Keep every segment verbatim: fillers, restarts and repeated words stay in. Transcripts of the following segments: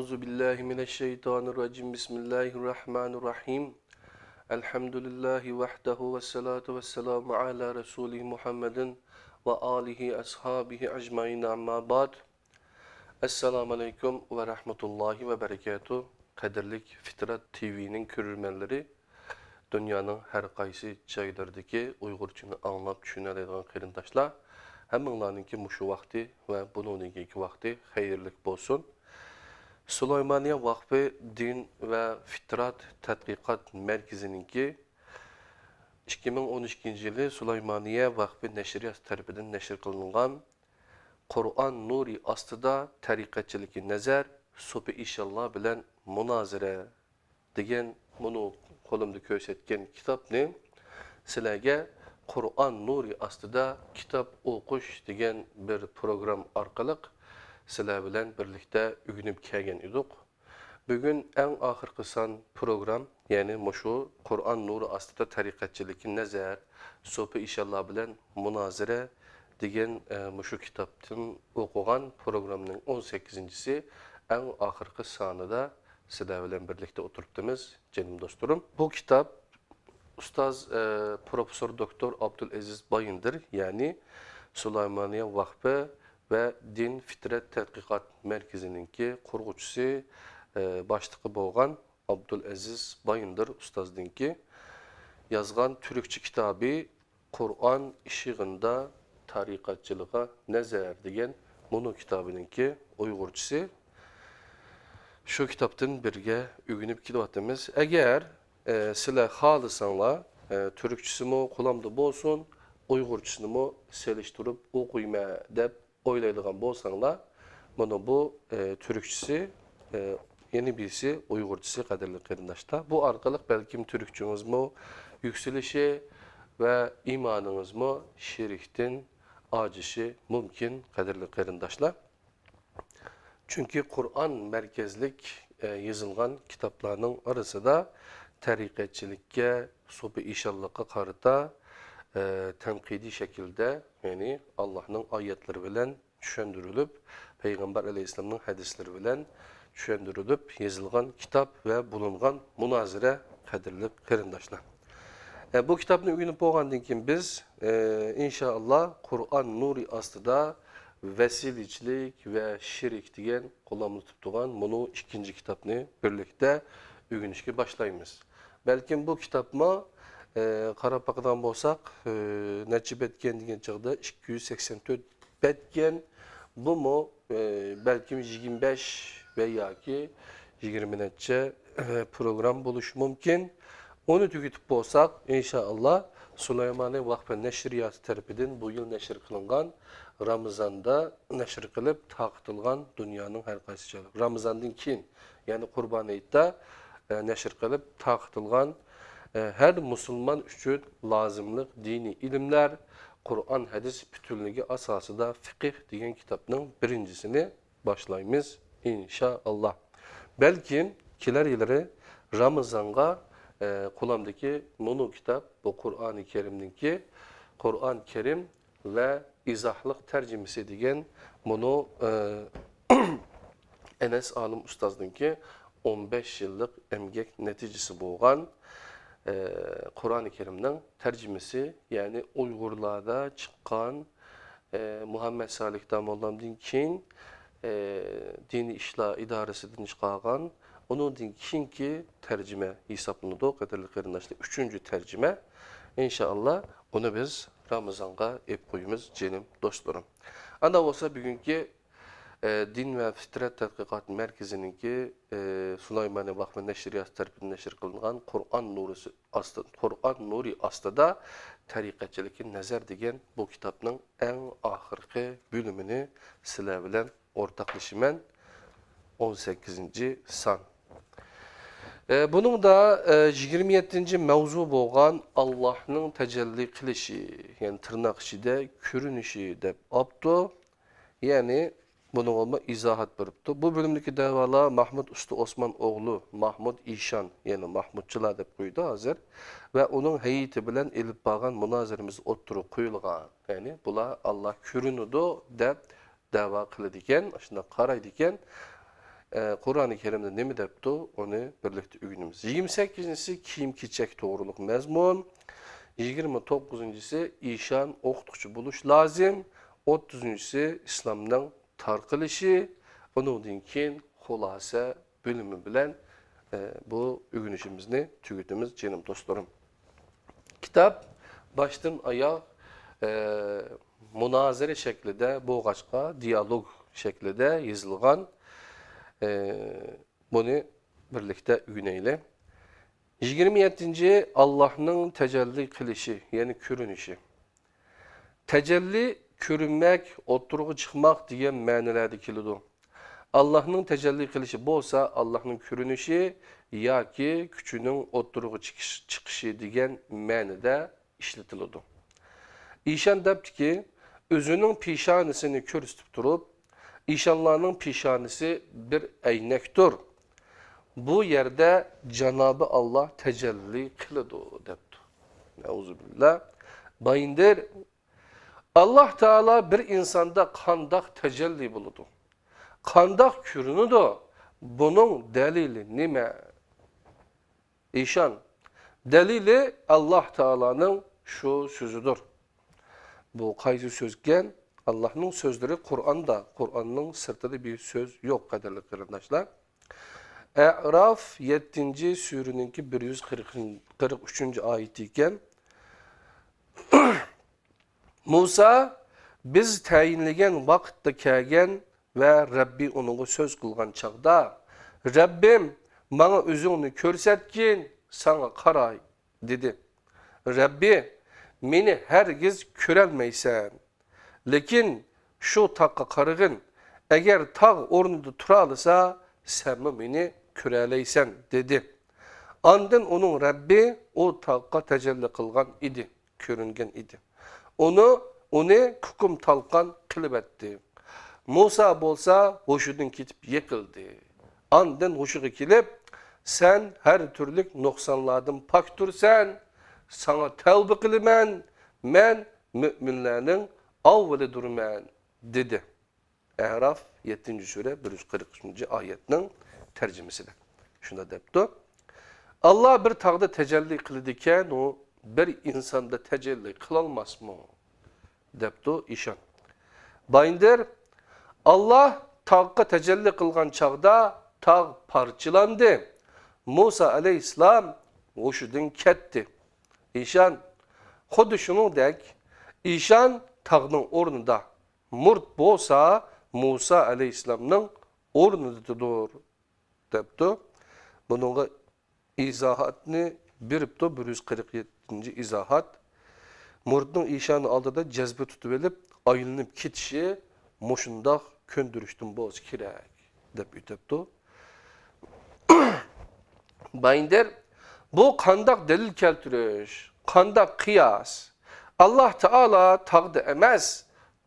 أعوذ بالله من الشيطان الرجيم. بسم الله الرحمن الرحيم. الحمد لله وحده والصلاة والسلام على رسوله محمد وآله أصحابه أجمعين، أما بعد. ئەسسالامۇ ئەلەيكۇم ۋە رەھمەتۇللاھى ۋە بەرىكاتۇھ. قەدىرلىك فىترەت تىۋىنىڭ كۆرۈرمەنلىرى، دۇنيانىڭ ھەر قايسى جايلىرىدىكى ئۇيغۇرچىنى ئاڭلاپ چۈشىنەلەيدىغان قېرىنداشلار، ھەممىڭلارنىڭكى مۇشۇ ۋاقتى ۋە بۇنىڭدىن كېيىنكى ۋاقتى خەيرلىك بولسۇن. سۇلايمانىيە ۋەقپى دىن ۋە فىترەت تەتقىقات مەركىزىنىڭكى ئىككى مىڭ ئون ئىككىنچى يىلى سۇلايمانىيە ۋەقپى نەشرىياتى تەرىپىدىن نەشر قىلىنغان قۇرئان نۇرى ئاستىدا تەرىقەتچىلىككە نەزەر، سوپى ئىشانلار بىلەن مۇنازىرە دېگەن مۇنۇ قولۇمدا كۆرسەتكەن كىتابنى سىلەرگە قۇرئان نۇرى ئاستىدا كىتاب ئوقۇش دېگەن بىر پروگرامما ئارقىلىق سىلەر بىلەن بىرلىكتە ئۆگىنىپ كەلگەن ئىدۇق. بۈگۈن ئەڭ ئاخىرقى سان پروگرام، يەنى مۇشۇ قۇرئان نۇرى ئاستىدا تەرىقەتچىلىككە نەزەر، سوپى ئىشانلار بىلەن مۇنازىرە دېگەن، ئە، مۇشۇ كىتابتىن ئوقۇغان پروگرامنىڭ ئون سەككىزىنچىسى، ئەڭ ئاخىرقى سانىدا سىلەر بىلەن بىرلىكتە ئولتۇرۇپتىمىز، جېنىم دوستلىرىم. بۇ كىتاب ئۇستاز، ئە، پروفېسسور دوكتور ئابدۇلئەزىز بايىندىر، يەنى سۇلايمانىيە ۋەقپى ۋە دىن فىترەت تەتقىقات مەركىزىنىڭكى قۇرغۇچىسى، ئە، باشلىقى بولغان ئابدۇلئەزىز بايىندىر ئۇستازنىڭكى يازغان تۈركچە كىتابى قۇرئان ئىشىغىندا تەرىقەتچىلىققا نەزەر دېگەن مۇنۇ كىتابىنىڭكى ئۇيغۇرچىسى. شۇ كىتابتىن بىرگە ئۆگىنىپ كېلىۋاتىمىز. ئەگەر، ئە، سىلەر خالىساڭلار، ئە، تۈركچىسىمۇ قولۇمدا بولسۇن، ئۇيغۇرچىسىنىمۇ سېلىشتۇرۇپ ئوقۇيمەن دەپ ئويلايدىغان بولساڭلار، مانا بۇ، ئە، تۈركچىسى، ئە، يەنە بىرسى ئۇيغۇرچىسى، قەدىرلىك قېرىنداشلار. بۇ ئارقىلىق بەلكىم تۈركچىڭىزمۇ يۈكسىلىشى ۋە ئىمانىڭىزمۇ شىركتىن ئاجىشى مۇمكىن، قەدىرلىك قېرىنداشلار. چۈنكى قۇرئان مەركەزلىك، ئە، يېزىلغان كىتابلارنىڭ ئارىسىدا تەرىقەتچىلىككە سوپى ئىشانلىققا قارىتا، ئە، تەنقىدىي شەكىلدە، يەنى ئاللاھنىڭ ئايەتلىرى بىلەن چۈشەندۈرۈلۈپ، پەيغەمبەر ئەلەيھىسسالامنىڭ ھەدىسلىرى بىلەن چۈشەندۈرۈلۈپ يېزىلغان كىتاب ۋە بولۇنغان مۇنازىرە، قەدىرلىك قېرىنداشلار. ئە، بۇ كىتابنى ئۆگىنىپ بولغاندىن كېيىن بىز، ئە، ئىنشائاللا، قۇرئان نۇرى ئاستىدا ۋەسىلىچىلىك ۋە شىرك دېگەن قولۇمدا تۇتۇپ تۇرغان مۇنۇ ئىككىنچى كىتابنى بىرلىكتە ئۆگىنىشكە باشلايمىز. بەلكىم بۇ كىتابمۇ، ئە، قاراپ باقىدىغان بولساق، ئە، نەچچە بەتكەن دېگەن چاغدا ئىككى يۈز سەكسەن تۆت بەتكەن. بۇمۇ، ئە، بەلكىم يىگىرمە بەش ۋە ياكى يىگىرمە نەچچە، ئە، پروگرام بولۇشى مۇمكىن. ئۇنى تۈگىتىپ بولساق، ئىنشائاللا، سۇلايمانى ۋەقپى نەشرىياتى تەرىپىدىن بۇ يىل نەشر قىلىنغان، رامىزاندا نەشر قىلىپ تارقىتىلغان دۇنيانىڭ ھەر قايسى جايلىرى، رامىزاندىن كېيىن، يەنى قۇربان ھېيتتا، ئە، نەشر قىلىپ تارقىتىلغان، ئە، ھەر مۇسۇلمان ئۈچۈن لازىملىق دىنىي ئىلىملەر، قۇرئان، ھەدىس پۈتۈنلۈكى ئاساسىدا فىقىھ دېگەن كىتابنىڭ بىرىنچىسىنى باشلايمىز، ئىنشائاللا. بەلكىم كېلەر يىللىرى رامىزانغا، ئە، قولۇمدىكى مۇنۇ كىتاب، بۇ قۇرئانى كەرىمنىڭكى، قۇرئان كەرىم ۋە ئىزاھلىق تەرجىمىسى دېگەن مۇنۇ، ئە، ئەنەس ئالىم ئۇستازنىڭكى ئون بەش يىللىق ئەمگەك نەتىجىسى بولغان، ئە، قۇرئانى كەرىمنىڭ تەرجىمىسى، يەنى ئۇيغۇرلاردا چىققان، ئە، مۇھەممەد سالىھ داموللامدىن كېيىن، ئە، دىنىي ئىشلار ئىدارىسىدىن چىقارغان، ئۇنىڭدىن كېيىنكى تەرجىمە ھېسابلىنىدۇ، قەدىرلىك قېرىنداشلار، ئۈچىنچى تەرجىمە. ئىنشائاللا، ئۇنى بىز رامىزانغا ئېلىپ قويىمىز، جېنىم دوستلىرىم. ئانداق بولسا، بۈگۈنكى، ئە، دىن ۋە فىترەت تەتقىقات مەركىزىنىڭكى، ئە، سۇلايمانى ۋەقپى نەشرىياتى تەرىپىدىن نەشر قىلىنغان قۇرئان نۇرى ئاستى، قۇرئان نۇرى ئاستىدا تەرىقەتچىلىككە نەزەر دېگەن بۇ كىتابنىڭ ئەڭ ئاخىرقى بۆلۈمىنى سىلەر بىلەن ئورتاقلىشىمەن. ئون سەككىزىنچى سان. ئە، بۇنىڭدا، ئە، يىگىرمە يەتتىنچى مەۋزۇ بولغان ئاللاھنىڭ تەجەللى قىلىشى، يەنى تىرناق ئىچىدە كۆرۈنۈشى دەپ ئاپتۇ. يەنى بۇنىڭغىمۇ ئىزاھات بېرىپتۇ. بۇ بۆلۈمدىكى دەۋالار مەھمۇد ئۇستا ئوسمان ئوغلى، مەھمۇد ئىشان، يەنى مەھمۇدچىلار دەپ قويىدۇ ھازىر، ۋە ئۇنىڭ ھەيئىتى بىلەن ئېلىپ بارغان مۇنازىرىمىز ئوتتۇرىغا قويۇلغان. يەنى بۇلار ئاللا كۆرۈنىدۇ دەپ دەۋا قىلىدىكەن، ئاشۇنداق قارايدىكەن. ئە، قۇرئانى كەرىمدە نېمە دەپتۇ، ئۇنى بىرلىكتە ئۆگىنىمىز. يىگىرمە سەككىزىنچىسى كىيىم-كېچەك توغرۇلۇق مەزمۇن. يىگىرمە توققۇزىنچىسى ئىشان ئوقۇتقۇچى بولۇش لازىم. ئوتتۇزىنچىسى ئىسلامنىڭ تارقىلىشى. ئۇنىڭدىن كېيىن خۇلاسە بۆلۈمى بىلەن، ئە، بۇ ئۆگىنىشىمىزنى تۈگىتىمىز، جېنىم دوستلىرىم. كىتاب باشتىن ئاياغ، ئە، مۇنازىرە شەكلىدە بولغاچقا، دىيالوگ شەكلىدە يېزىلغان. ئە، بۇنى بىرلىكتە ئۆگىنەيلى. يىگىرمە يەتتىنچى، ئاللاھنىڭ تەجەللى قىلىشى، يەنى كۆرۈنۈشى. تەجەللى، كۆرۈنمەك، ئوتتۇرىغا چىقماق دېگەن مەنىلەردە كېلىدۇ. ئاللاھنىڭ تەجەللى قىلىشى بولسا ئاللاھنىڭ كۆرۈنۈشى ياكى كۈچىنىڭ ئوتتۇرىغا چىقىش-، چىقىشى دېگەن مەنىدە ئىشلىتىلىدۇ. ئىشان دەپتىكى، ئۆزىنىڭ پېشانىسىنى كۆرسىتىپ تۇرۇپ، ئىشانلارنىڭ پېشانىسى بىر ئەينەكتۇر. بۇ يەردە جانابى ئاللا تەجەللى قىلىدۇ، دەپتۇ. نەئۇزۇبىللا. بايىندىر، ئاللا تائالا بىر ئىنساندا قانداق تەجەللى بولىدۇ؟ قانداق كۆرۈنىدۇ؟ بۇنىڭ دەلىلى نېمە؟ ئىشان. دەلىلى ئاللا تائالانىڭ شۇ سۆزىدۇر. بۇ قايسى سۆزكەن؟ ئاللاھنىڭ سۆزلىرى قۇرئاندا، قۇرئاننىڭ سىرتىدا بىر سۆز يوق، قەدىرلىك قېرىنداشلار. ئەراف يەتتىنچى سۈرىنىڭكى بىر يۈز قىرىق، قىرىق ئۈچىنچى ئايىتى ئىكەن. مۇسا بىز تەيىنلىگەن ۋاقىتتا كەلگەن ۋە رەببى ئۇنىڭغا سۆز قىلغان چاغدا، رەببىم، ماڭا ئۆزۈڭنى كۆرسەتكىن، ساڭا قاراي، دېدى. رەببى، مېنى ھەرگىز كۆرەلمەيسەن. لېكىن شۇ تاغقا قارىغىن، ئەگەر تاغ ئورنىدا تۇرالىسا، سەنمۇ مېنى كۆرەلەيسەن، دېدى. ئاندىن ئۇنىڭ رەببى ئۇ تاغقا تەجەللى قىلغان ئىدى، كۆرۈنگەن ئىدى. ئۇنى، ئۇنى كۇكۇم تالقان قىلىۋەتتى. مۇسا بولسا ھوشىدىن كېتىپ يىقىلدى. ئاندىن ھوشىغا كېلىپ، سەن ھەر تۈرلۈك نۇقسانلاردىن پاكتۇرسەن، ساڭا تەۋبە قىلىمەن، مەن مۆمىنلەرنىڭ ئاۋۋىلىدۇرمەن، دېدى. ئەراف، يەتتىنچى سۈرە، بىر يۈز قىرىق ئۈچىنچى ئايەتنىڭ تەرجىمىسىدە شۇنداق دەپتۇ. ئاللا بىر تاغدا تەجەللى قىلىدىكەن، ئۇ بىر ئىنساندا تەجەللى قىلالماسمۇ؟ دەپتۇ ئىشان. بايىندىر، ئاللا تاغقا تەجەللى قىلغان چاغدا تاغ پارچىلاندى. مۇسا ئەلەيھىسسالام ھوشىدىن كەتتى. ئىشان، خۇددى شۇنىڭدەك، ئىشان تاغنىڭ ئورنىدا، مۇرت بولسا مۇسا ئەلەيھىسسالامنىڭ ئورنىدىدۇر، دەپتۇ. بۇنىڭغا ئىزاھاتنى بېرىپتۇ، بىر يۈز قىرىق يەتتىنچى ئىزاھات. مۇرتنىڭ ئىشانى ئالدىدا جەزبە تۇتۇۋېلىپ، ئايلىنىپ كېتىشى مۇشۇنداق كۆندۈرۈشتىن بولسا كېرەك، دەپ ئۆتەپتۇ. بايىندىر، بۇ قانداق دەلىل كەلتۈرۈش؟ قانداق قىياس؟ ئاللا تائالا تاغدا ئەمەس،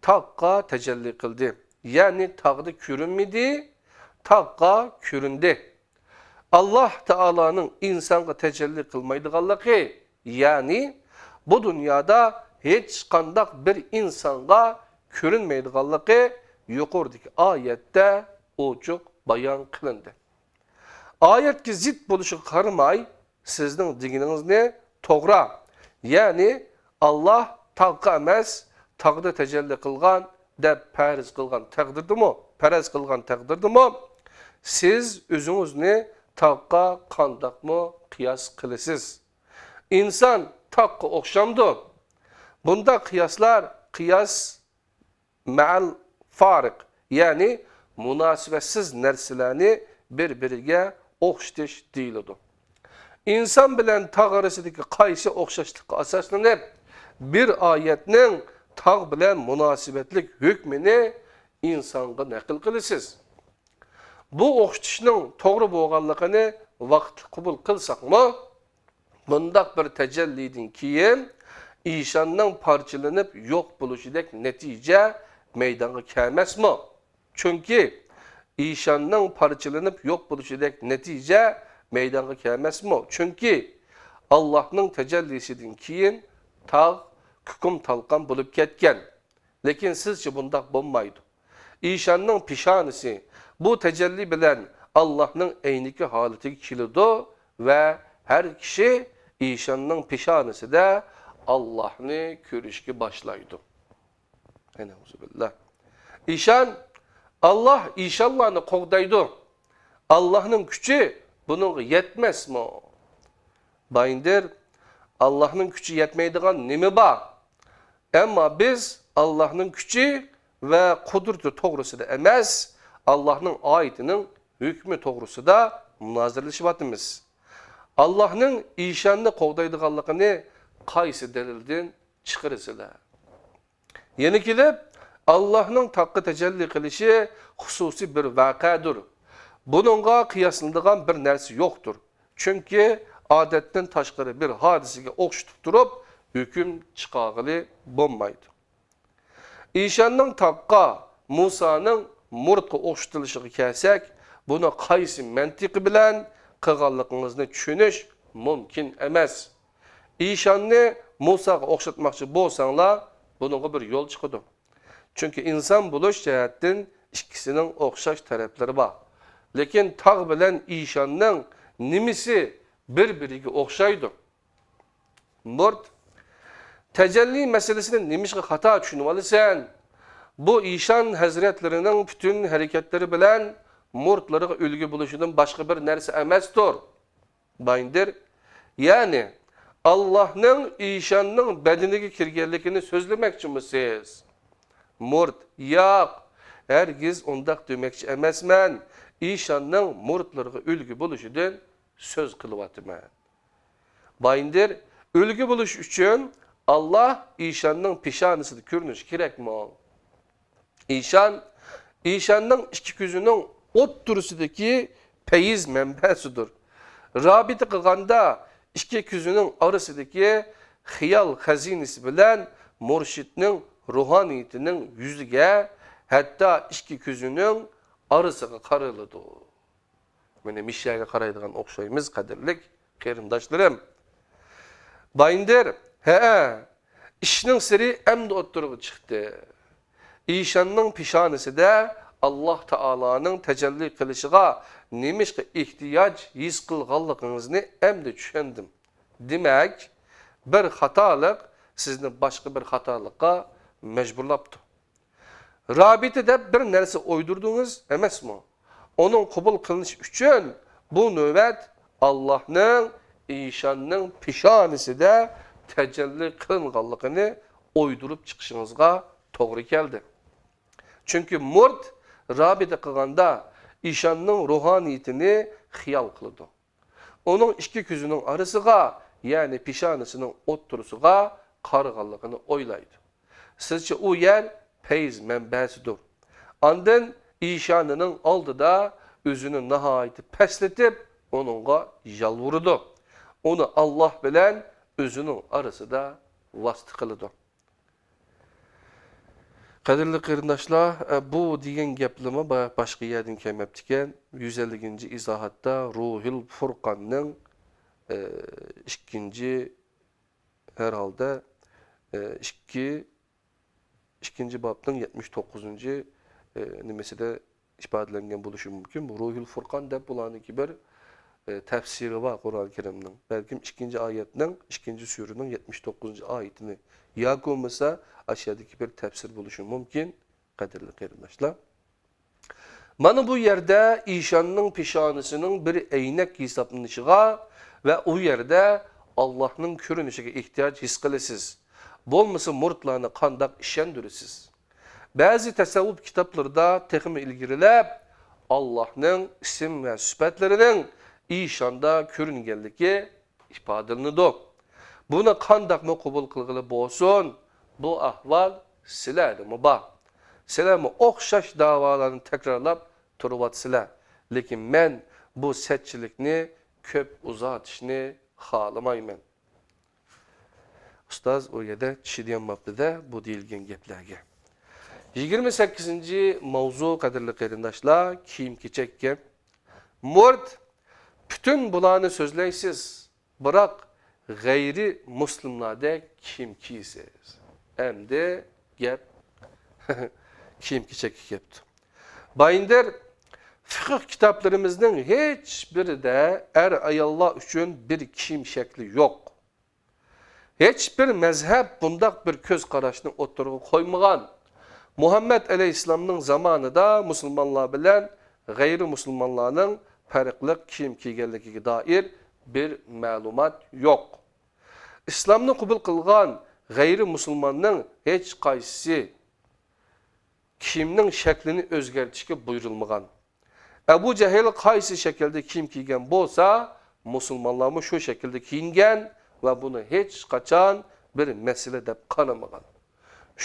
تاغقا تەجەللى قىلدى. يەنى تاغدا كۆرۈنمىدى، تاغقا كۆرۈندى. ئاللا تائالانىڭ ئىنسانغا تەجەللى قىلمايدىغانلىقى، يەنى بۇ دۇنيادا ھېچقانداق بىر ئىنسانغا كۆرۈنمەيدىغانلىقى يۇقىرىدىكى ئايەتتە ئوچۇق بايان قىلىندى. ئايەتكە زىت بولۇشىغا قارىماي، سىزنىڭ دېگىنىڭىزنى توغرا، يەنى ئاللا تاغقا ئەمەس، تاغدا تەجەللى قىلغان دەپ پەرەز قىلغان تەقدىردىمۇ، پەرەز قىلغان تەقدىردىمۇ، سىز ئۆزىڭىزنى تاغقا قانداقمۇ قىياس قىلىسىز؟ ئىنسان تاغقا ئوخشامدۇ؟ بۇنداق قىياسلار قىياس مەئەل فارىق، يەنى مۇناسىۋەتسىز نەرسىلەرنى بىر-بىرىگە ئوخشىتىش دېيىلىدۇ. ئىنسان بىلەن تاغ ئارىسىدىكى قايسى ئوخشاشلىققا ئاساسلىنىپ، بىر ئايەتنىڭ تاغ بىلەن مۇناسىۋەتلىك ھۆكمىنى ئىنسانغا نەقىل قىلىسىز؟ بۇ ئوخشىتىشنىڭ توغرا بولغانلىقىنى ۋاقىتلىق قوبۇل قىلساقمۇ، بۇنداق بىر تەجەللىدىن كېيىن ئىشاننىڭ پارچىلىنىپ يوق بولۇشىدەك نەتىجە مەيدانغا كەلمەسمۇ؟ چۈنكى ئىشاننىڭ پارچىلىنىپ يوق بولۇشىدەك نەتىجە مەيدانغا كەلمەسمۇ؟ چۈنكى ئاللاھنىڭ تەجەللىسىدىن كېيىن تاغ كۇكۇم تالقان بولۇپ كەتكەن. لېكىن سىزچە بۇنداق بولمايدۇ. ئىشاننىڭ پېشانىسى بۇ تەجەللى بىلەن ئاللاھنىڭ ئەينىكى ھالىتىگە كېلىدۇ ۋە ھەر كىشى ئىشاننىڭ پېشانىسىدە ئاللاھنى كۆرۈشكە باشلايدۇ. ئەنەئۇزۇبىللا. ئىشان، ئاللاھ ئىشانلارنى قوغدايدۇ. ئاللاھنىڭ كۈچى بۇنىڭغا يەتمەسمۇ؟ بايىندىر، ئاللاھنىڭ كۈچى يەتمەيدىغان نېمە بار؟ ئەمما بىز ئاللاھنىڭ كۈچى ۋە قۇدرىتى توغرىسىدا ئەمەس، ئاللاھنىڭ ئايىتىنىڭ ھۆكمى توغرىسىدا مۇنازىرىلىشىۋاتىمىز. ئاللاھنىڭ ئىشاننى قوغدايدىغانلىقىنى قايسى دەلىلدىن چىقىرىسىلەر؟ يەنە كېلىپ، ئاللاھنىڭ تاغقا تەجەللى قىلىشى خۇسۇسىي بىر ۋەقەدۇر. بۇنىڭغا قىياسلىنىدىغان بىر نەرسە يوقتۇر. چۈنكى ئادەتتىن تاشقىرى بىر ھادىسىگە ئوخشىتىپ تۇرۇپ ھۆكۈم چىقارغىلى بولمايدۇ. ئىشاننىڭ تاغقا، مۇسانىڭ مۇرتقا ئوخشىتىلىشىغا كەلسەك، بۇنى قايسى مەنتىقى بىلەن قىلغانلىقىڭىزنى چۈشىنىش مۇمكىن ئەمەس. ئىشاننى مۇساغا ئوخشاتماقچى بولساڭلار، بۇنىڭغا بىر يول چىقىدۇ. چۈنكى ئىنسان بولۇش جەھەتتىن ئىككىسىنىڭ ئوخشاش تەرەپلىرى بار. لېكىن تاغ بىلەن ئىشاننىڭ نېمىسى بىر-بىرىگە ئوخشايدۇ؟ مۇرت، تەجەللى مەسىلىسىنى نېمىشقا خاتا چۈشىنىۋالىسەن؟ بۇ ئىشان ھەزرەتلىرىنىڭ پۈتۈن ھەرىكەتلىرى بىلەن مۇرتلىرىغا ئۈلگە بولۇشىدىن باشقا بىر نەرسە ئەمەستۇر. بايىندىر، يەنى ئاللاھنىڭ ئىشاننىڭ بەدىنىگە كىرگەنلىكىنى سۆزلىمەكچىمۇسىز؟ مۇرت، ياق، ھەرگىز ئۇنداق دېمەكچى ئەمەسمەن. ئىشاننىڭ مۇرتلىرىغا ئۈلگە بولۇشىدىن سۆز قىلىۋاتىمەن. بايىندىر، ئۈلگە بولۇش ئۈچۈن ئاللاھ ئىشاننىڭ پېشانىسىدا كۆرۈنۈشى كېرەكمۇ؟ ئىشان، ئىشاننىڭ ئىككى كۆزىنىڭ ئوتتۇرىسىدىكى پەيز مەنبەسىدۇر. رابىتە قىلغاندا ئىككى كۆزىنىڭ ئارىسىدىكى خىيال خەزىنىسى بىلەن مۇرشىدنىڭ روھانىيىتىنىڭ يۈزىگە، ھەتتا ئىككى كۆزىنىڭ ئارىسىغا قارىلىدۇ. مانا مىشەگە قارايدىغان ئوخشايمىز، قەدىرلىك قېرىنداشلىرىم. بايىندىر، ھەئە، ئىشنىڭ سىرى ئەمدى ئوتتۇرىغا چىقتى. ئىشاننىڭ پېشانىسىدە ئاللاھ تائالانىڭ تەجەللى قىلىشىغا نېمىشقا ئېھتىياج ھېس قىلغانلىقىڭىزنى ئەمدى چۈشەندىم. دېمەك، بىر خاتالىق سىزنى باشقا بىر خاتالىققا مەجبۇرلاپتۇ. رابىتە دەپ بىر نەرسە ئويدۇردىڭىز ئەمەسمۇ؟ ئۇنىڭ قوبۇل قىلىنىشى ئۈچۈن بۇ نۆۋەت ئاللاھنىڭ ئىشاننىڭ پېشانىسىدە تەجەللى قىلىنغانلىقىنى ئويدۇرۇپ چىقىشىڭىزغا توغرا كەلدى. چۈنكى مۇرت رابىتە قىلغاندا ئىشاننىڭ روھانىيىتىنى خىيال قىلىدۇ. ئۇنىڭ ئىككى كۆزىنىڭ ئارىسىغا، يەنى پېشانىسىنىڭ ئوتتۇرىسىغا قارىغانلىقىنى ئويلايدۇ. سىزچە ئۇ يەر پەيز مەنبەسىدۇر. ئاندىن ئىشانىنىڭ ئالدىدا ئۆزىنى ناھايىتى پەسلىتىپ، ئۇنىڭغا يالۋۇرىدۇ. ئۇنى ئاللاھ بىلەن ئۆزىنىڭ ئارىسىدا ۋاسىتە قىلىدۇ. قەدىرلىك قېرىنداشلار، ئە، بۇ دېگەن گەپلىمۇ با-، باشقا يەردىن كەلمەپتىكەن. يۈز ئەللىكىنچى ئىزاھاتتا روھۇل فۇرقاننىڭ، ئە، ئىككىنچى، ھەر ھالدا، ئە، ئىككى، ئىككىنچى بابنىڭ يەتمىش توققۇزىنچى، ئە، نېمىسىدە ئىپادىلەنگەن بولۇشى مۇمكىن. بۇ روھۇل فۇرقان دەپ بۇلارنىڭكى بىر، ئە، تەپسىرى بار قۇرئان كەرىمنىڭ. بەلكىم ئىككىنچى ئايەتنىڭ، ئىككىنچى سۈرىنىڭ يەتمىش توققۇزىنچى ئايىتىنى ياكى بولمىسا ئاشۇ يەردىكى بىر تەپسىر بولۇشى مۇمكىن، قەدىرلىك قېرىنداشلار. مانا بۇ يەردە ئىشاننىڭ پېشانىسىنىڭ بىر ئەينەك ھېسابلىنىشىغا ۋە ئۇ يەردە ئاللاھنىڭ كۆرۈنۈشىگە ئېھتىياج ھېس قىلىسىز. بولمىسا مۇرىتلارنى قانداق ئىشەندۈرىسىز؟ بەزى تەسەۋۋۇپ كىتابلىرىدا تېخىمۇ ئىلگىرىلەپ، ئاللاھنىڭ ئىسىم ۋە سۈپەتلىرىنىڭ ئىشاندا كۆرۈنگەنلىكى ئىپادىلىنىدۇ. بۇنى قانداقمۇ قوبۇل قىلغىلى بولسۇن؟ بۇ ئەھۋال سىلەردىمۇ بار. سىلەرمۇ ئوخشاش داۋالارنى تەكرارلاپ تۇرۇۋاتىسىلەر. لېكىن مەن بۇ سەتچىلىكنى كۆپ ئۇزارتىشنى خالىمايمەن. ئۇستاز ئۇ يەردە چىشى دېيەلمەپتۇ-دە بۇ دېيىلگەن گەپلەرگە. يىگىرمە سەككىزىنچى ماۋزۇ، قەدىرلىك قېرىنداشلار، كىيىم-كېچەككە. مۇرىت پۈتۈن بۇلارنى سۆزلەيسىز، بىراق غەيرىي مۇسلىملاردەك كىيىم كىيىسىز. ئەمدى گەپ كىيىم-كېچەككە كەپتۇ. بايىندىر، فىقىھ كىتابلىرىمىزنىڭ ھېچبىرىدە ئەر-ئاياللار ئۈچۈن بىر كىيىم شەكلى يوق. ھېچبىر مەزھەپ بۇنداق بىر كۆز قاراشنى ئوتتۇرىغا قويمىغان. مۇھەممەد ئەلەيھىسسالامنىڭ زامانىدا مۇسۇلمانلار بىلەن غەيرىي مۇسۇلمانلارنىڭ پەرقلىق كىيىم كىيگەنلىكىگە دائىر بىر مەلۇمات يوق. ئىسلامنى قوبۇل قىلغان غەيرىي مۇسۇلماننىڭ ھېچقايسىسى كىيىمنىڭ شەكلىنى ئۆزگەرتىشكە بۇيرۇلمىغان. ئەبۇ جەھىل قايسى شەكىلدە كىيىم كىيگەن بولسا، مۇسۇلمانلارمۇ شۇ شەكىلدە كىيىنگەن ۋە بۇنى ھېچقاچان بىر مەسىلە دەپ قارىمىغان.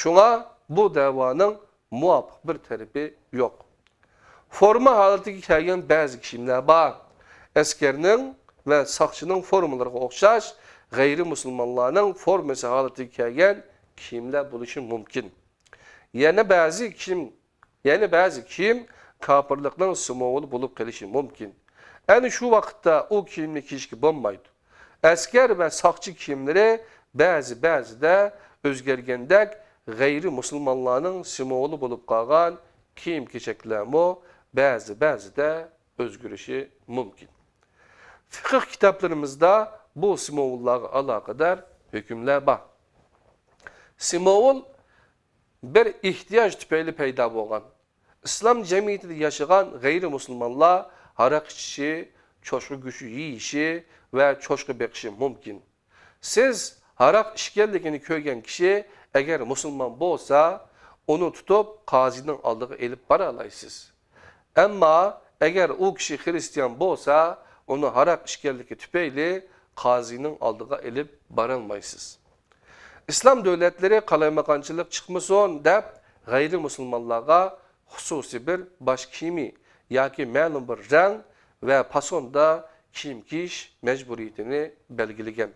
شۇڭا بۇ دەۋانىڭ مۇۋاپىق بىر تەرىپى يوق. فورما ھالىتىگە كەلگەن بەزى كىيىملەر بار. ئەسكەرنىڭ ۋە ساقچىنىڭ فورمىلىرىغا ئوخشاش غەيرىي مۇسۇلمانلارنىڭ فورمىسى ھالىتىگە كەلگەن كىيىملەر بولۇشى مۇمكىن. يەنە بەزى كىيىم، يەنە بەزى كىيىم كاپىرلىقنىڭ سىمۋولى بولۇپ قېلىشى مۇمكىن. ئەنە شۇ ۋاقىتتا ئۇ كىيىمنى كىيىشكە بولمايدۇ. ئەسكەر ۋە ساقچى كىيىملىرى بەزى-بەزىدە ئۆزگەرگەندەك، غەيرىي مۇسۇلمانلارنىڭ سىمۋولى بولۇپ قالغان كىيىم-كېچەكلەرمۇ بەزى-بەزىدە ئۆزگىرىشى مۇمكىن. فىقىھ كىتابلىرىمىزدا بۇ سىمۋوللارغا ئالاقىدار ھۆكۈملەر بار. سىمۋول بىر ئېھتىياج تۈپەيلى پەيدا بولغان. ئىسلام جەمئىيىتىدە ياشىغان غەيرىي مۇسۇلمانلار ھاراق ئىچىشى، چوشقا گۆشى يېيىشى ۋە چوشقا بېقىشى مۇمكىن. سىز ھاراق ئىچكەنلىكىنى كۆرگەن كىشى ئەگەر مۇسۇلمان بولسا، ئۇنى تۇتۇپ قازىنىڭ ئالدىغا ئېلىپ بارالايسىز. ئەمما ئەگەر ئۇ كىشى خىرىستىيان بولسا، ئۇنى ھاراق ئىچكەنلىكى تۈپەيلى قازىنىڭ ئالدىغا ئېلىپ بارالمايسىز. ئىسلام دۆلەتلىرى قالايمىقانچىلىق چىقمىسۇن دەپ، غەيرىي مۇسۇلمانلارغا خۇسۇسىي بىر باش كىيىمى ياكى مەلۇم بىر رەڭ ۋە پاسوندا كىيىم كىيىش مەجبۇرىيىتىنى بەلگىلىگەن.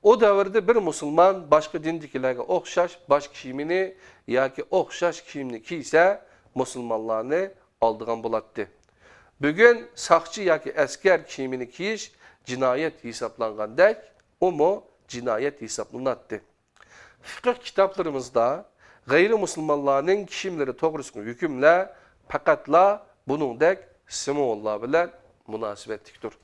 ئۇ دەۋردە بىر مۇسۇلمان باشقا دىندىكىلەرگە ئوخشاش باش كىيىمىنى ياكى ئوخشاش كىيىمنى كىيسە، مۇسۇلمانلارنى ئالدىغان بولاتتى. بۈگۈن ساقچى ياكى ئەسكەر كىيىمىنى كىيىش جىنايەت ھېسابلانغاندەك، ئۇمۇ جىنايەت ھېسابلىناتتى. فىقىھ كىتابلىرىمىزدا غەيرىي مۇسۇلمانلارنىڭ كىيىملىرى توغرىسىدىكى ھۆكۈملەر پەقەتلا بۇنىڭدەك سىمۋوللار بىلەن مۇناسىۋەتلىكتۇر.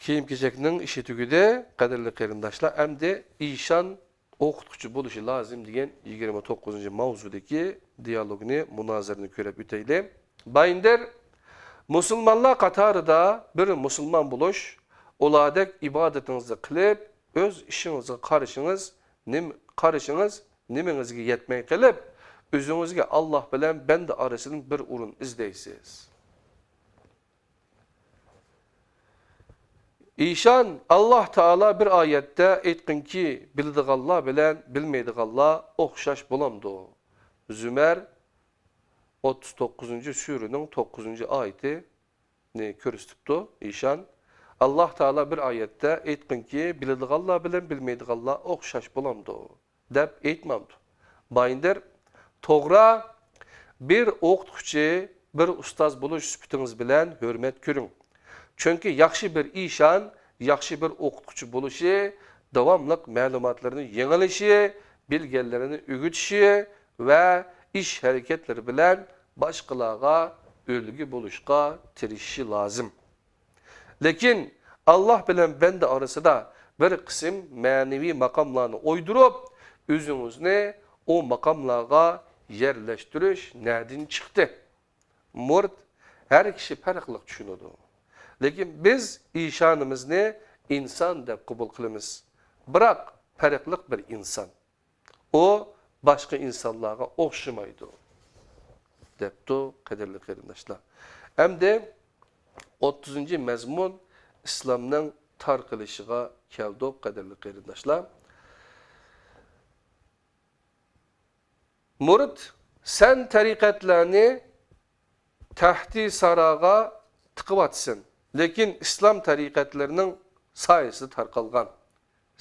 كىيىم-كېچەكنىڭ ئىشى تۈگىدى، قەدىرلىك قېرىنداشلار. ئەمدى ئىشان ئوقۇتقۇچى بولۇشى لازىم دېگەن يىگىرمە توققۇزىنچى ماۋزۇدىكى دىيالوگنى، مۇنازىرىنى كۆرۈپ ئۆتەيلى. بايىندىر، مۇسۇلمانلار قاتارىدا بىر مۇسۇلمان بولۇش، ئۇلاردەك ئىبادىتىڭىزنى قىلىپ، ئۆز ئىشىڭىزغا قارىشىڭىز نېمە، قارىشىڭىز نېمىڭىزگە يەتمەي قېلىپ، ئۆزىڭىزگە ئاللاھ بىلەن بەندە ئارىسىدىن بىر ئورۇن ئىزدەيسىز. ئىشان، ئاللاھ تائالا بىر ئايەتتە، ئېيتقىنكى، بىلىدىغانلار بىلەن بىلمەيدىغانلار ئوخشاش بولامدۇ؟ زۇمەر، ئوتتۇز توققۇزىنچى سۈرىنىڭ توققۇزىنچى ئايىتىنى كۆرسىتىپتۇ. ئىشان، ئاللاھ تائالا بىر ئايەتتە، ئېيتقىنكى، بىلىدىغانلار بىلەن بىلمەيدىغانلار ئوخشاش بولامدۇ؟ دەپ ئېيتمامدۇ؟ بايىندىر، توغرا، بىر ئوقۇتقۇچى، بىر ئۇستاز بولۇش سۈپىتىڭىز بىلەن ھۆرمەت كۆرۈڭ. چۈنكى ياخشى بىر ئىشان، ياخشى بىر ئوقۇتقۇچى بولۇشى داۋاملىق مەلۇماتلىرىنى يېڭىلىشى، بىلگەنلىرىنى ئۆگىتىشى ۋە ئىش ھەرىكەتلىرى بىلەن باشقىلارغا ئۈلگە بولۇشقا تىرىشىشى لازىم. لېكىن ئاللاھ بىلەن بەندە ئارىسىدا بىر قىسىم مەنىۋى ماقاملارنى ئويدۇرۇپ، ئۆزىڭىزنى ئۇ ماقاملارغا يەرلەشتۈرۈش نەدىن چىقتى؟ مۇرىت، ھەر كىشى پەرقلىق چۈشىنىدۇ. لېكىن بىز ئىشانىمىزنى ئىنسان دەپ قوبۇل قىلىمىز. بىراق پەرقلىق بىر ئىنسان. ئۇ باشقا ئىنسانلارغا ئوخشىمايدۇ، دەپتۇ، قەدىرلىك قېرىنداشلار. ئەمدى ئوتتۇزىنچى مەزمۇن، ئىسلامنىڭ تارقىلىشىغا كەلدۇق، قەدىرلىك قېرىنداشلار. مۇرىت، سەن تەرىقەتلەرنى تەختى ساراغا تىقىۋاتىسەن، لېكىن ئىسلام تەرىقەتلىرىنىڭ سايىسىدا تارقالغان.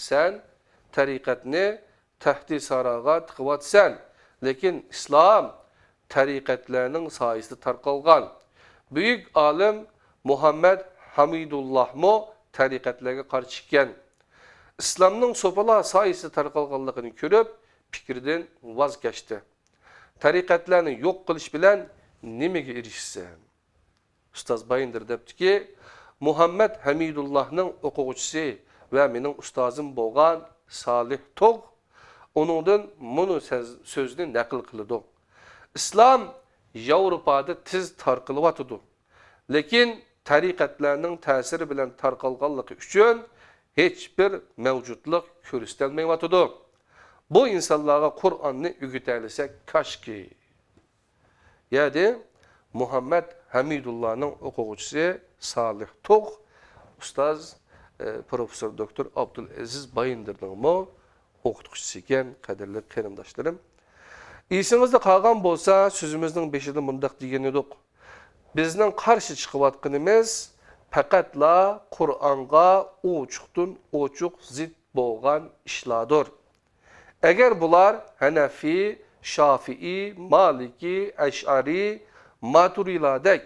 سەن تەرىقەتنى تەختى ساراغا تىقىۋاتىسەن، لېكىن ئىسلام تەرىقەتلەرنىڭ سايىسىدا تارقالغان. بۈيۈك ئالىم مۇھەممەد ھامىدۇللاھمۇ تەرىقەتلەرگە قارشى ئىكەن. ئىسلامنىڭ سوپىلار سايىسىدا تارقالغانلىقىنى كۆرۈپ، پىكرىدىن ۋاز كەچتى. تەرىقەتلەرنى يوق قىلىش بىلەن نېمىگە ئېرىشىسەن؟ ئۇستاز بايىندىر دەپتىكى، مۇھەممەد ھەمىدۇللاھنىڭ ئوقۇغۇچىسى ۋە مېنىڭ ئۇستازىم بولغان سالىھ تۇغ ئۇنىڭدىن مۇنۇ سەز-، سۆزنى نەقىل قىلىدۇ: ئىسلام ياۋروپادا تېز تارقىلىۋاتىدۇ. لېكىن تەرىقەتلەرنىڭ تەسىرى بىلەن تارقالغانلىقى ئۈچۈن ھېچبىر مەۋجۇتلۇق كۆرسىتەلمەيۋاتىدۇ. بۇ ئىنسانلارغا قۇرئاننى ئۆگىتەلىسەك كاشكى. يەنى مۇھەممەد ھەمىدۇللانىڭ ئوقۇغۇچىسى سالىھ تۇغ، ئۇستاز، ئە، پروفېسسور دوكتور ئابدۇلئەزىز بايىندىرنىڭمۇ ئوقۇتقۇچىسى ئىكەن، قەدىرلىك قېرىنداشلىرىم. ئېسىڭىزدە قالغان بولسا، سۆزىمىزنىڭ بېشىدا مۇنداق دېگەن ئىدۇق: بىزنىڭ قارشى چىقىۋاتقىنىمىز پەقەتلا قۇرئانغا ئوچۇقتىن ئوچۇق زىت بولغان ئىشلاردۇر. ئەگەر بۇلار ھەنەفىي، شافىئىي، مالىكىي، ئەشئەرىي، ماتۇرىلاردەك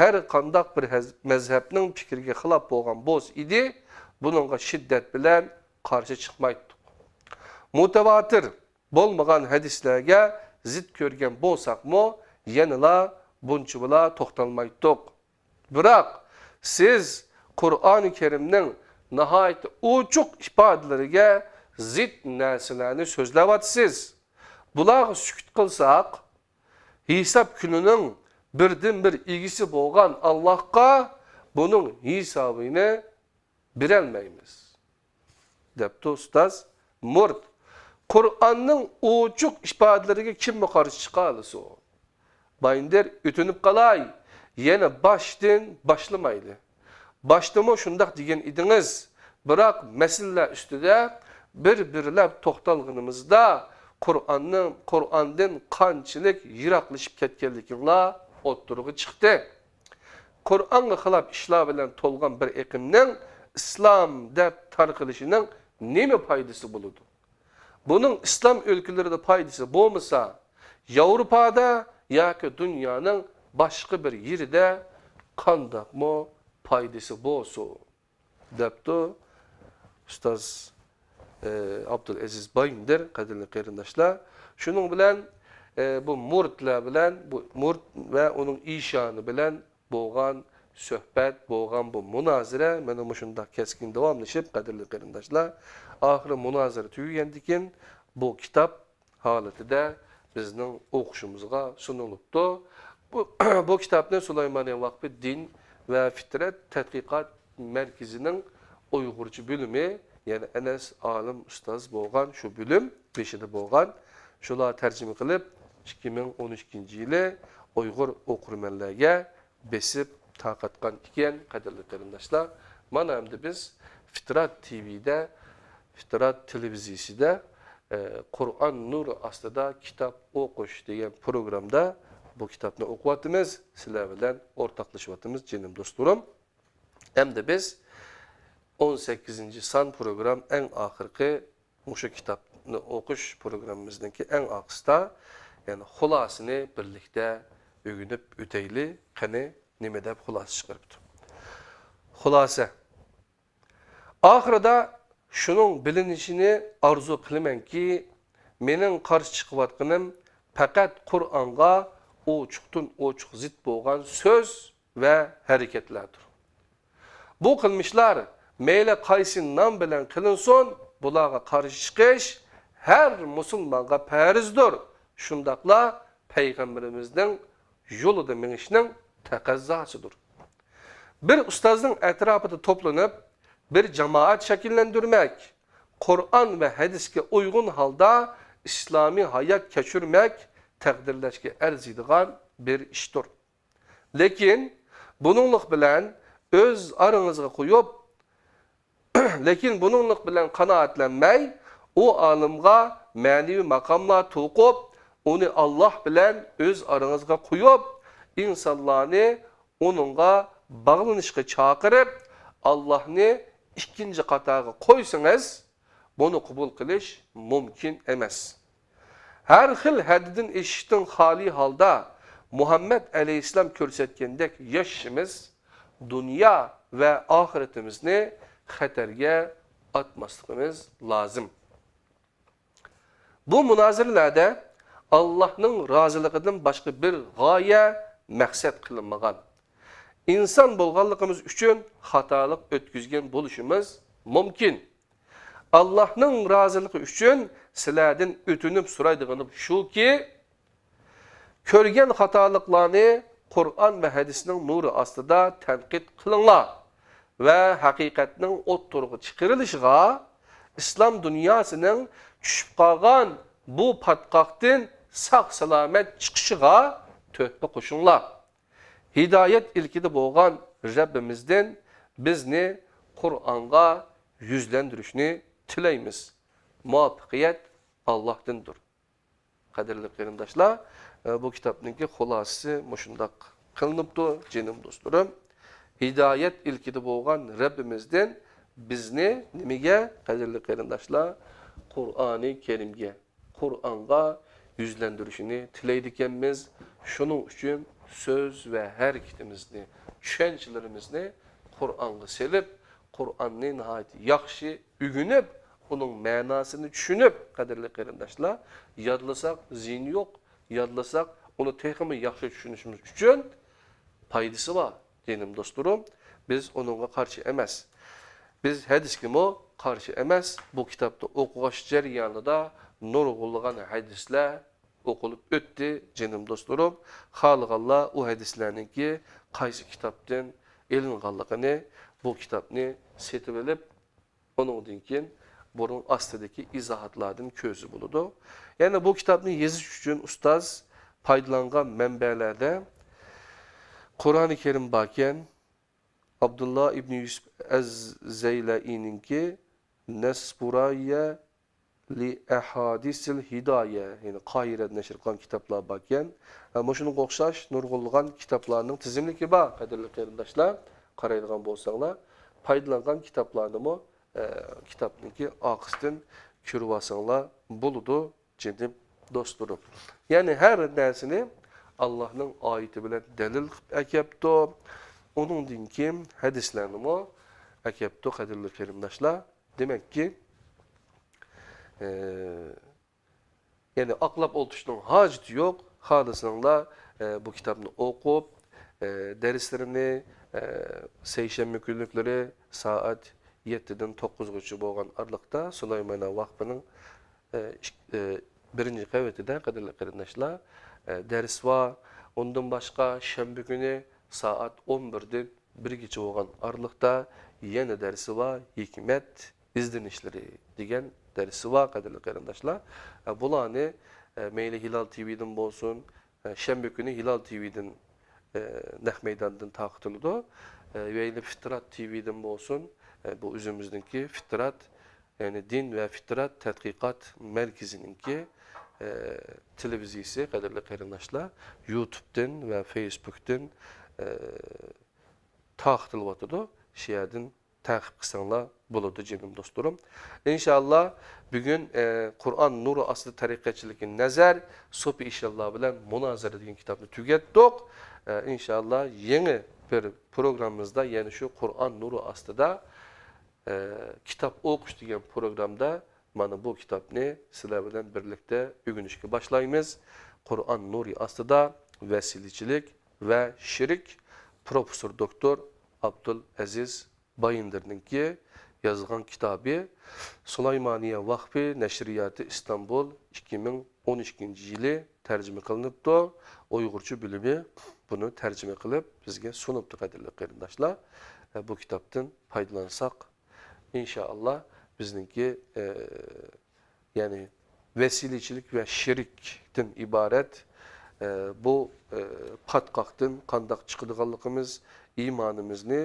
ھەر قانداق بىر ھەز-، مەزھەپنىڭ پىكرىگە خىلاپ بولغان بولسا ئىدى، بۇنىڭغا شىددەت بىلەن قارشى چىقمايتتۇق. مۇتەۋاتىر بولمىغان ھەدىسلەرگە زىت كۆرگەن بولساقمۇ، يەنىلا بۇنچىۋالا توختالمايتتۇق. بىراق، سىز قۇرئانى كەرىمنىڭ ناھايىتى ئوچۇق ئىپادىلىرىگە زىت نەرسىلەرنى سۆزلەۋاتىسىز. بۇلارغا سۈكۈت قىلساق، ھېساب كۈنىنىڭ بىردىنبىر ئىگىسى بولغان ئاللاھقا بۇنىڭ ھېسابىنى بېرەلمەيمىز، دەپتۇ ئۇستاز مۇرت. قۇرئاننىڭ ئوچۇق ئىپادىلىرىگە كىممۇ قارشى چىقالىسۇن؟ بايىندىر، ئۆتۈنۈپ قالاي، يەنە باشتىن باشلىمايلى. باشتىمۇ شۇنداق دېگەن ئىدىڭىز، بىراق مەسىلىلەر ئۈستىدە بىر-بىرلەپ توختالغىنىمىزدا، قۇرئاننىڭ، قۇرئاندىن قانچىلىك يىراقلىشىپ كەتكەنلىكىڭلار ئوتتۇرىغا چىقتى. قۇرئانغا خىلاپ ئىشلار بىلەن تولغان بىر ئېقىمنىڭ ئىسلام دەپ تارقىلىشىنىڭ نېمە پايدىسى بولىدۇ؟ بۇنىڭ ئىسلام ئۆلكىلىرىدە پايدىسى بولمىسا، ياۋروپادا ياكى دۇنيانىڭ باشقا بىر يېرىدە قانداقمۇ پايدىسى بولسۇن؟ دەپتۇ ئۇستاز، ئى، ئابدۇلئەزىز بايىندىر، قەدىرلىك قېرىنداشلار. شۇنىڭ بىلەن، ئى، بۇ مۇرتلار بىلەن، بۇ مۇرت ۋە ئۇنىڭ ئىشانى بىلەن بولغان سۆھبەت، بولغان بۇ مۇنازىرە مانا مۇشۇنداق كەسكىن داۋاملىشىپ، قەدىرلىك قېرىنداشلار، ئاخىرى مۇنازىرە تۈگىگەندىن كېيىن، بۇ كىتاب ھالىتىدە بىزنىڭ ئوقۇشىمىزغا سۇنۇلۇپتۇ. بۇ، بۇ كىتابنى سۇلايمانىيە ۋاقپى دىن ۋە فىترەت تەتقىقات مەركىزىنىڭ ئۇيغۇرچە بۆلۈمى، يەنى ئەنەس ئالىم ئۇستاز بولغان شۇ بۆلۈم بېشىدا بولغان، شۇلار تەرجىمە قىلىپ، ئىككى مىڭ ئون ئىككىنچى يىلى ئۇيغۇر ئوقۇرمەنلەرگە بېسىپ تارقاتقان ئىكەن، قەدىرلىك قېرىنداشلار. مانا ئەمدى بىز فىترات تىۋىدە، فىترات تېلېۋىزىيىسىدە، ئە، قۇرئان نۇرى ئاستىدا كىتاب ئوقۇش دېگەن پروگرامدا بۇ كىتابنى ئوقۇۋاتىمىز، سىلەر بىلەن ئورتاقلىشىۋاتىمىز، جېنىم دوستلىرىم. ئەمدى بىز ئون سەككىزىنچى سان پروگرام، ئەڭ ئاخىرقى مۇشۇ كىتابنى ئوقۇش پروگراممىمىزنىڭكى ئەڭ ئاخىرسىدا، يەنى خۇلاسىنى بىرلىكتە ئۆگىنىپ ئۆتەيلى. قېنى، نېمە دەپ خۇلاسە چىقىرىپتۇ؟ خۇلاسە. ئاخىرىدا شۇنىڭ بىلىنىشىنى ئارزۇ قىلىمەنكى، مېنىڭ قارشى چىقىۋاتقىنىم پەقەت قۇرئانغا ئوچۇقتىن ئوچۇق زىت بولغان سۆز ۋە ھەرىكەتلەردۇر. بۇ قىلمىشلار مەيلى قايسى نام بىلەن قىلىنسۇن، بۇلارغا قارشى چىقىش ھەر مۇسۇلمانغا پەرزدۇر، شۇنداقلا پەيغەمبىرىمىزنىڭ يولىدا مېڭىشنىڭ تەقەززاسىدۇر. بىر ئۇستازنىڭ ئەتراپىدا توپلىنىپ، بىر جامائەت شەكىللەندۈرمەك، قۇرئان ۋە ھەدىسكە ئۇيغۇن ھالدا ئىسلامىي ھايات كەچۈرمەك تەقدىرلەشكە ئەرزىيدىغان بىر ئىشتۇر. لېكىن بۇنىڭلىق بىلەن ئۆز ئارىڭىزغا قويۇپ، لېكىن بۇنىڭلىق بىلەن قانائەتلەنمەي، ئۇ ئالىمغا مەنىۋى ماقاملار توقۇپ، ئۇنى ئاللاھ بىلەن ئۆز ئارىڭىزغا قويۇپ، ئىنسانلارنى ئۇنىڭغا باغلىنىشقا چاقىرىپ، ئاللاھنى ئىككىنچى قاتارغا قويسىڭىز، بۇنى قوبۇل قىلىش مۇمكىن ئەمەس. ھەر خىل ھەددىدىن ئېشىشتىن خالىي ھالدا مۇھەممەد ئەلەيھىسسالام كۆرسەتكەندەك ياشىشىمىز دۇنيا ۋە ئاخىرىتىمىزنى خەتەرگە ئاتماسلىقىمىز لازىم. بۇ مۇنازىرىلەردە ئاللاھنىڭ رازىلىقىدىن باشقا بىر غايە، مەقسەت قىلىنمىغان. ئىنسان بولغانلىقىمىز ئۈچۈن خاتالىق ئۆتكۈزگەن بولۇشىمىز مۇمكىن. ئاللاھنىڭ رازىلىقى ئۈچۈن سىلەردىن ئۆتۈنۈپ سورايدىغىنىم شۇكى، كۆرگەن خاتالىقلارنى قۇرئان ۋە ھەدىسنىڭ نۇرى ئاستىدا تەنقىد قىلىڭلار ۋە ھەقىقەتنىڭ ئوتتۇرىغا چىقىرىلىشىغا، ئىسلام دۇنياسىنىڭ چۈشۈپ قالغان بۇ پاتقاقتىن ساق-سالامەت چىقىشىغا تۆھپە قوشۇڭلار. ھىدايەت ئىلكىدە بولغان رەببىمىزدىن بىزنى قۇرئانغا يۈزلەندۈرۈشنى تىلەيمىز. مۇۋەپپەقىيەت ئاللاھتىندۇر. قەدىرلىك قېرىنداشلار، بۇ كىتابنىڭكى خۇلاسىسى مۇشۇنداق قىلىنىپتۇ، جېنىم دوستلىرىم. ھىدايەت ئىلكىدە بولغان رەببىمىزدىن بىزنى نېمىگە، قەدىرلىك قېرىنداشلار؟ قۇرئانى كەرىمگە، قۇرئانغا يۈزلەندۈرۈشىنى تىلەيدىكەنمىز. شۇنىڭ ئۈچۈن سۆز ۋە ھەرىكىتىمىزنى، چۈشەنچىلىرىمىزنى قۇرئانغا سېلىپ، قۇرئاننى ناھايىتى ياخشى ئۆگىنىپ، ئۇنىڭ مەناسىنى چۈشىنىپ، قەدىرلىك قېرىنداشلار، يادلىساق زىيىنى يوق، يادلىساق ئۇنى تېخىمۇ ياخشى چۈشىنىشىمىز ئۈچۈن پايدىسى بار، جېنىم دوستلىرىم. بىز ئۇنىڭغا قارشى ئەمەس. بىز ھەدىسكىمۇ قارشى ئەمەس. بۇ كىتابنى ئوقۇغاچ جەريانىدا نۇرغۇنلىغان ھەدىسلەر ئوقۇلۇپ ئۆتتى، جېنىم دوستلىرىم. خالىغانلار ئۇ ھەدىسلەرنىڭكى قايسى كىتابتىن ئېلىنغانلىقىنى، بۇ كىتابنى سېتىۋېلىپ، ئۇنىڭدىن كېيىن بۇنىڭ ئاستىدىكى ئىزاھاتلاردىن كۆرسە بولىدۇ. يەنى بۇ كىتابنى يېزىش ئۈچۈن ئۇستاز پايدىلانغان مەنبەلەردە قۇرئانى كەرىم باركەن، ئابدۇللا ئىبنى يۈسۈپ ئەز-زەيلەئىنىڭكى نەسبۇرايە لى ئەھادىسىل ھىدايە، يەنى قاھىرەدە نەشر قىلغان كىتابلار باركەن. ھە، مۇشۇنىڭغا ئوخشاش نۇرغۇنلىغان كىتابلارنىڭ تىزىملىكى بار، قەدىرلىك قېرىنداشلار. قارايدىغان بولساڭلار، پايدىلانغان كىتابلارنىمۇ، ئە، كىتابنىڭكى ئارقىسىدىن كۆرۈۋالساڭلار بولىدۇ، جېنىم دوستلىرىم. يەنى ھەر نەرسىنى ئاللاھنىڭ ئايىتى بىلەن دەلىل قىلىپ ئەكەپتۇ. ئۇنىڭدىن كېيىن ھەدىسلەرنىمۇ ئەكەپتۇ، قەدىرلىك قېرىنداشلار. دېمەككى، ئە، يەنى ئاقلاپ ئولتۇرۇشنىڭ ھاجىتى يوق. خالىساڭلار، ئە، بۇ كىتابنى ئوقۇپ، ئە، دەرسلىرىنى، ئە، سەيشەنبە كۈنلۈكلىرى سائەت يەتتىدىن توققۇزغىچە بولغان ئارىلىقتا سۇلايمانىيە ۋاقفىنىڭ، ئە، ئىك-، ئە، بىرىنچى قەۋىتىدە، قەدىرلىك قېرىنداشلار، ئە، دەرس بار. ئۇندىن باشقا شەنبە كۈنى سائەت ئون بىردىن بىرگىچە بولغان ئارىلىقتا يەنە دەرسى بار، ھېكمەت ئىزدىنىشلىرى دېگەن دەرسى بار، قەدىرلىك قېرىنداشلار. ئە، بۇلارنى، ئە، مەيلى ھىلال تىۋىدىن بولسۇن، ئە، شەنبە كۈنى ھىلال تىۋىدىن، ئە، نەق مەيداندىن تارقىتىلىدۇ. ئە، مەيلى فىترات تىۋىدىن بولسۇن، ئە، بۇ ئۆزىمىزنىڭكى فىترات، يەنى دىن ۋە فىترات تەتقىقات مەركىزىنىڭكى، ئە، تېلېۋىزىيىسى، قەدىرلىك قېرىنداشلار، يۇتۇبتىن ۋە فېيسبۇكتىن، ئە، تارقىتىلىۋاتىدۇ. شۇ يەردىن تەقىب قىلساڭلار بولىدۇ، جېنىم دوستلىرىم. ئىنشائاللا، بۈگۈن، ئە، قۇرئان نۇرى ئاستىدا تەرىقەتچىلىككە نەزەر، سوپى ئىشانلار بىلەن مۇنازىرە دېگەن كىتابنى تۈگەتتۇق. ئە، ئىنشائاللا، يېڭى بىر پروگراممىمىزدا يەنە شۇ قۇرئان نۇرى ئاستىدا، ئە، كىتاب ئوقۇش دېگەن پروگرامدا مانا بۇ كىتابنى سىلەر بىلەن بىرلىكتە ئۆگىنىشكە باشلايمىز. قۇرئان نۇرى ئاستىدا ۋەسىلىچىلىك ۋە شېرىك، پروفېسسور دوكتور ئابدۇل ئەزىز بايىندىرنىڭكى يازغان كىتابى، سۇلايمانىيە ۋاقفى نەشرىياتى ئىستانبۇل، ئىككى مىڭ ئون ئىككىنچى يىلى تەرجىمە قىلىنىپتۇ. ئۇيغۇرچە بۆلۈمى بۇنى تەرجىمە قىلىپ بىزگە سۇنۇپتۇ، قەدىرلىك قېرىنداشلار. ئە، بۇ كىتابتىن پايدىلانساق، ئىنشائاللا، بىزنىڭكى، ئە، يەنى ۋەسىلىچىلىك ۋە شېرىكتىن ئىبارەت، ئە، بۇ، ئە، پاتقاقتىن قانداق چىقىدىغانلىقىمىز، ئىمانىمىزنى،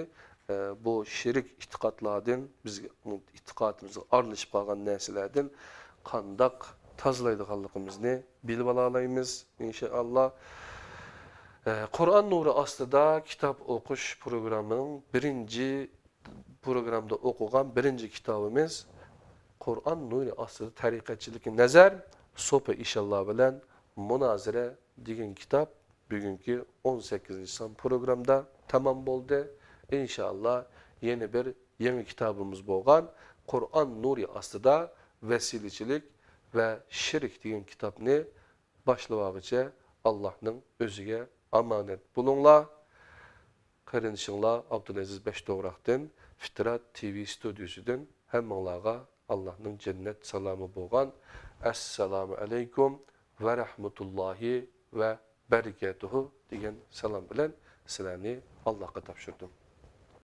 ئە، بۇ شېرىك ئېتىقادلاردىن، بىز ئېتىقادىمىزغا ئارىلىشىپ قالغان نەرسىلەردىن قانداق تازىلايدىغانلىقىمىزنى بىلىۋالالايمىز، ئىنشائاللا. ئە، قۇرئان نۇرى ئاستىدا كىتاب ئوقۇش پروگراممىنىڭ بىرىنچى پروگراممىدا ئوقۇغان بىرىنچى كىتابىمىز قۇرئان نۇرى ئاستىدا تەرىقەتچىلىككە نەزەر، سوپى ئىشانلار بىلەن مۇنازىرە دېگەن كىتاب بۈگۈنكى ئون سەككىزىنچى سان پروگراممىدا تامام بولدى. ئىنشائاللا، يەنە بىر يېڭى كىتابىمىز بولغان قۇرئان نۇرى ئاستىدا ۋەسىلىچىلىك ۋە شېرىك دېگەن كىتابنى باشلىۋالغۇچە ئاللاھنىڭ ئۆزىگە ئامانەت بولۇڭلار. قېرىندىشىڭلار ئابدۇلئەزىز بەشتوغراقتىن، فىترات تىۋى ستۇدىيىسىدىن ھەممىڭلارغا ئاللاھنىڭ جەننەت سالامى بولغان ئەسسالامۇ ئەلەيكۇم ۋە رەھمەتۇللاھى ۋە بەرىكەتۇھۇ دېگەن سالام بىلەن سىلەرنى ئاللاھقا تاپشۇردۇم.